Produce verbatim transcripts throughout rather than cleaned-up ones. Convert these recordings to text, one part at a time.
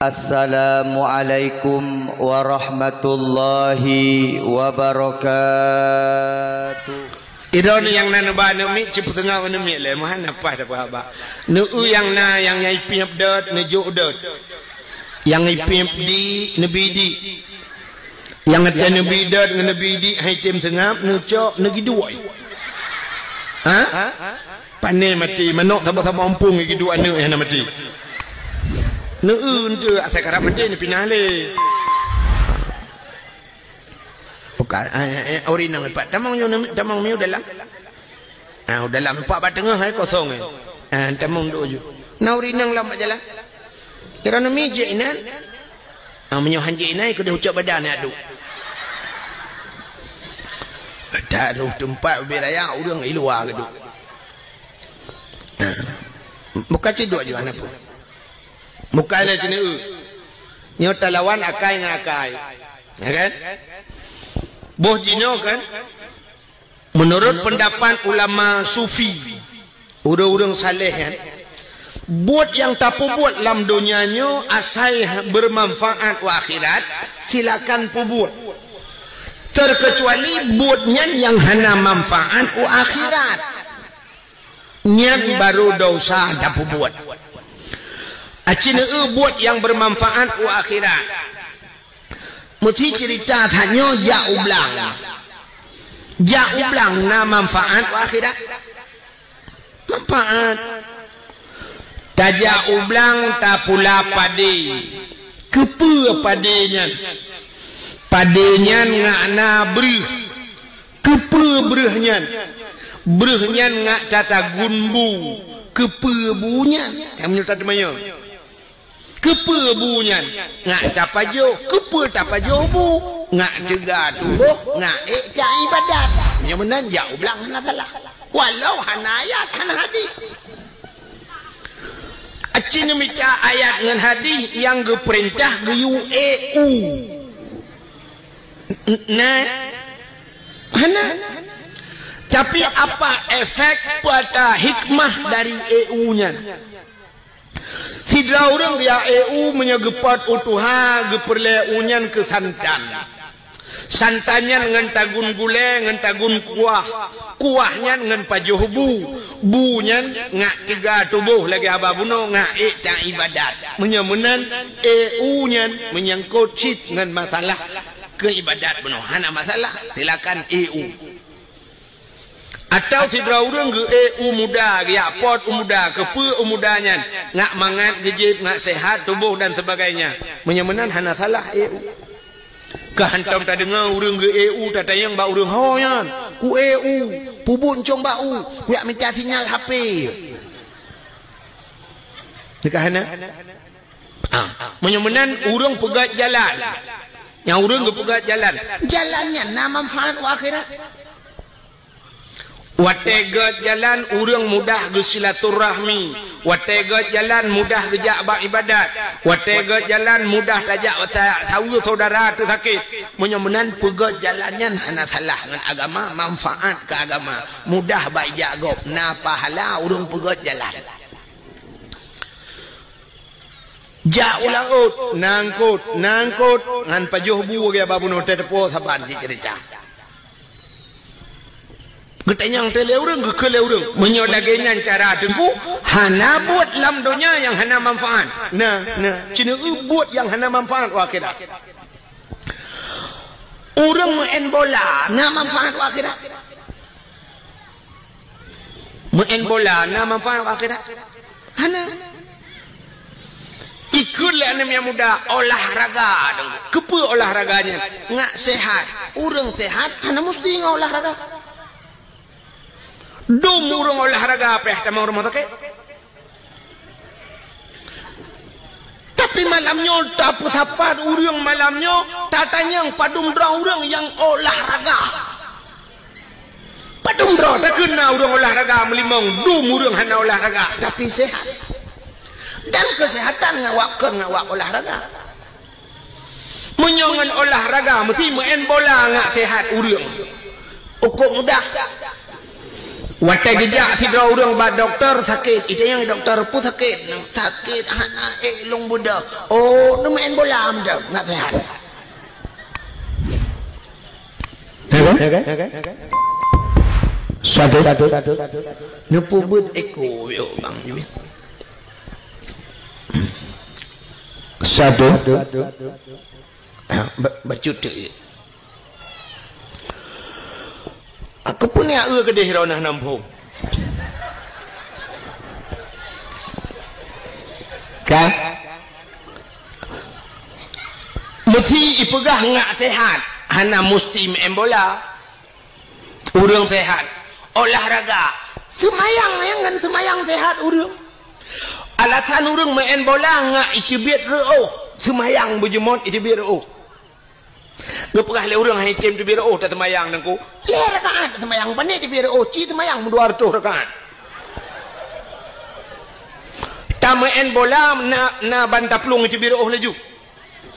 Assalamualaikum warahmatullahi wabarakatuh. Idon nyang na neuba aneuk miet, cipeuteungoh aneuk miet lé, meuhan na paih dapeuhaba. Neu-eu nyang na, nyang nyai piep dot, neujok dot. Nyang nyai piep di, neubi di. Nyang ateueh neubi dot ngon neubi di hai tem seungab, neucok, neugiduek. Ha? Pané maté, manok saboh-saboh ompung giduek aneuk nyang na maté. Neu-eu enteuk asai karab maté neupinah lé. Bukan, eh, eh, ori nang pat. Tamong nyoe, tamong miu dalam. Ah, dalam empat bak teungoh hai kosong eh. Ah, tamong duk ju. Na ori nang lam bak jalan. Kira nami jek inan. Ah, meunyoe han jek inan, keudeh ucok badan ya duk. Tak ada tempat ubé raya, ureueng i luwa keuduk. Ah. Bukan ciduk ju aneuk pun. Bukan lé keuneuk. Nyoe talawan akai ngon akai. Ya kan? Boh jinoe kan? Menurut pendapat ulama sufi, ureueng-ureueng saleh kan, buet nyang tapeubuet lam donya nyoe asai bermanfaat u akhirat, silakan peubuet. Terkecuali buet nyan nyang hana manfaat u akhirat. Nyan baru dosa tapeubuet. Aci neu-eu buet nyang bermanfaat u akhirat. Meusi cerita tanyoe jak u blang. Jak u blang na manfaat u akhirat? Manfaat. Tajak u blang tapula padé. Keupeue padé nyan? Padé nyan ngak na breueh. Keupeue breueh nyan? Breueh nyan ngak tatagun bu. Keupeue bu nyan? Kamoe tateumanyong. Keupeue bu nyan? Ngak tapajoh. Keupeue tapajoh bu? Ngak teuga tuboh, ngak ék taibadat. Nyoe meunan jak u blang hana salah. Walau hana ayat, hana hadih. Aci neumita ayat ngon hadih nyang geupeurintah geuyue ék u. N-, na? Hana. Tapi apa efek, peue ata hikmah dari ék u nyan? Sidroe ureueng geujak ék u meunyoe geupot u tuha, geupeureulée u nyan keu santan. Santan nyan ngon tagun gulée, ngon tagun kuah. Kuah nyan ngon pajoh bu. Bu nyan ngak teuga tuboh lagée haba bunoe, ngak ék taibadat. Meunyoe meunan, ék u nyan meunyangkot cit ngon masalah keu ibadat bunoe. Hana masalah, silakan ék u. Atawa sidroe ureueng geuék u muda, geujak pot u muda, keupeue u muda nyan, ngak mangat geujieb, ngak seuhat tuboh dan sebagainya. Meunyoe meunan hana salah ék u. Ka hantom tadeungoe ureueng geuék u tatanyong bak ureueng ho nyan, "Kuék u, peubuet ncong bak u, kujak mita sinyal H P." Nyan ka hana? Ah, meunyoe meunan ureueng peugét jalan. Nyang ureueng geupeugét jalan. Jalan nyan na manfaat u akhirat. Watée gét jalan ureueng mudah geusilaturahmi. Watée gét jalan mudah geujak bak ibadat. Watée gét jalan mudah tajak sa-, saweue syedara teusakét. Meunyoe meunan peugét jalan nyan hana salah ngon agama, manfaat keu agama. Mudah bak ijak gob, na pahala ureueng peugét jalan. Jak u laôt, na eungkôt, na eungkôt, ngon pajoh bu lagée haba bunoe teuh teupeue saban cit ceurita. Geutanyong teuh lé ureueng, geukheun lé ureueng, "Meunyoe lagée nyan cara Teungku, hana buet lam donya nyang hana manfaat." Na, na, ceuneuk buet nyang hana manfaat u akhirat. Ureueng meu'en bola na manfaat u akhirat? Meu'en bola na manfaat u akhirat? Hana. Ikheun lé aneuk muda olahraga. Keupeue olahraga nyan? Ngak seuhat. Ureueng seuhat hana musti ngon olahraga. Dum ureueng olahraga pih tamong rumoh sakét. Tapi malam nyoe tapeusapat ureueng malam nyoe, tatanyong padum droe ureueng nyang olahraga. Padum droe takheun na ureueng olahraga meulimong, dum ureueng hana olahraga, tapi sehat. Dan kesehatan ngawak kon ngawak olahraga. Meunyoe ngon olahraga meusti meu'en bola ngak sehat ureueng. Ukok mudah. Watèe geujak sidroe ureueng bak dokto sakét, itanyong dokto, "Peue sakét?" "Sakét hana ék lôn beudôh." "Oh, neumeu'en bola meudoh, nak seuhat." Ya kan? Satu. Neupeubuet eko, yo, bang. Satu. Ha, ba-, bacut tu. Aku pun ya eu keudeh ronah nampung. Ka? Meusi ipeugah ngak sehat, hana musti meu'en bola. Ureueng sehat, olahraga, seumayang nyang ngon seumayang sehat ureueng. Alasan ureueng meu'en bola ngak iteubiet reu'oh, seumayang beujeumot iteubiet reu'oh. Geupeugah lé ureueng hai tem teubiet reu'oh taseumayang nangku. Lhèe rakaat taseumayang, pane teubiet reu'oh, ci seumayang meudua reutôh rakaat. Tameu'en bola na, na ban taplueng teubiet reu'oh laju.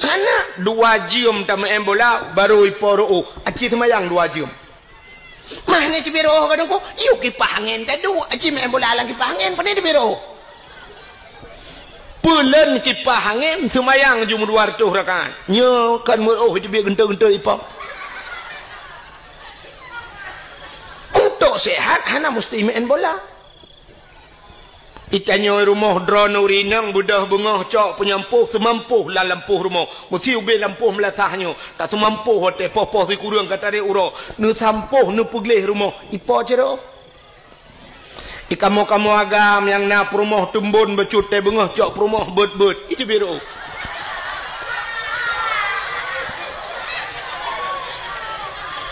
Hana, dua jeuem tameu'en bola baru ipo reu'oh, aci seumayang dua jeuem. Mah ni teubiet reu'oh kadang ku, yuk kipah angén tadu, aci meu'en bola lam kipah angén, pane teubiet reu'oh. Peulen kipah angén seumayang jeuem dua reutôh rakaat. Nyoe kan meu'oh teubiet geuntôi-geuntôi ipo. Untuk sehat hana musti meu'en bola. Itanyoe rumoh droeneuh rineng beudôh beungoh cok peunyampôh seumampoh lam lampôh rumoh. Meusi ubé lampôh meulasah nyoe, taseumampoh watèe poh-poh sikureueng ka tarek uroe. Neusampôh neupeugleh rumoh. Ipo cit reu'oh? Ikamoe-kamoe agam nyang na peurumoh teumbon bacut tée beungoh cok peurumoh beuet-beuet. Itu biru.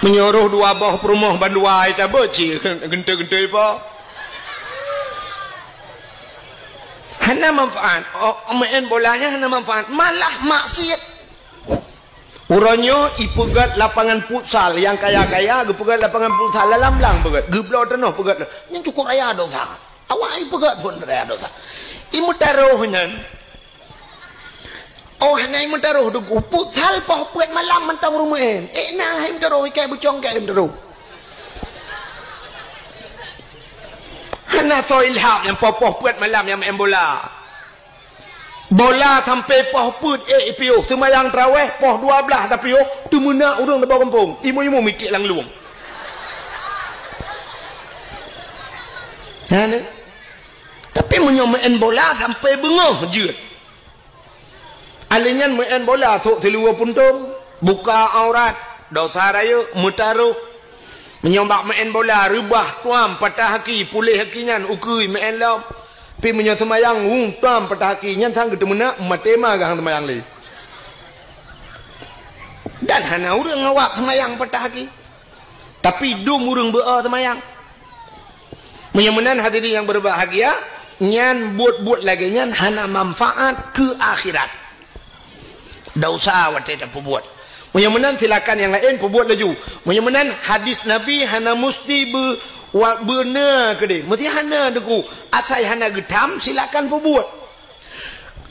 Meunyoe roh dua boh peurumoh bandua ita beuet cit genteu-genteu ipo. Hana manfaat. Oh, meu'en bola nyan hana manfaat, malah maksiet. Uroe nyoe ipeugét lapangan futsal, nyang kaya-kaya geupeugét lapangan futsal lam blang peugét, geubloe tanoh peugét. Nyan cukôp raya dosa. Awak ipeugét phon raya dosa. Imeutarôh nyan. Oh, hana imeutarôh deungon futsal poh peuet malam mantong ureuëng meu'en. Eh, na hai imeutarôh, ikai bucong kai imeutarôh. Hana soe ilham nyang poh-poh peuet malam nyang meu'en bola. Bola sampai poh peuet ék ipiôh, seumayang tarawéh poh dua blaih tapiôh, teumeunak ureuëng di bawah gampông, imeum-imeum miték lam lueng. Hana. Tapi meunyoe meu'en bola sampai beungoh jeuet. Alèh nyan meu'en bola sôk siluweue puntông, buka aurat, dosa rayeuk, meutarôh. Meunyoe bak meu'en bola reubah tuam patah aki, puléh aki nyan ukeue meu'en lom. Pi meunyoe seumayang wung tuam patah aki nyan sang geuteumeunak maté ma gahang seumayang lé. Dan hana ureuëng awak seumayang patah aki. Tapi dum ureuëng beu-o seumayang. Meunyoe meunan hadirin nyang berbahagia, nyan buet-buet lagée nyan hana manfaat keu akhirat. Dosa watée tapeubuet. Meunyoe meunan silakan nyang laén peubuet laju. Meunyoe meunan hadis Nabi hana musti be-, wa-, beuna keudeh. Meusti hana deungoe. Asai hana geutam silakan peubuet.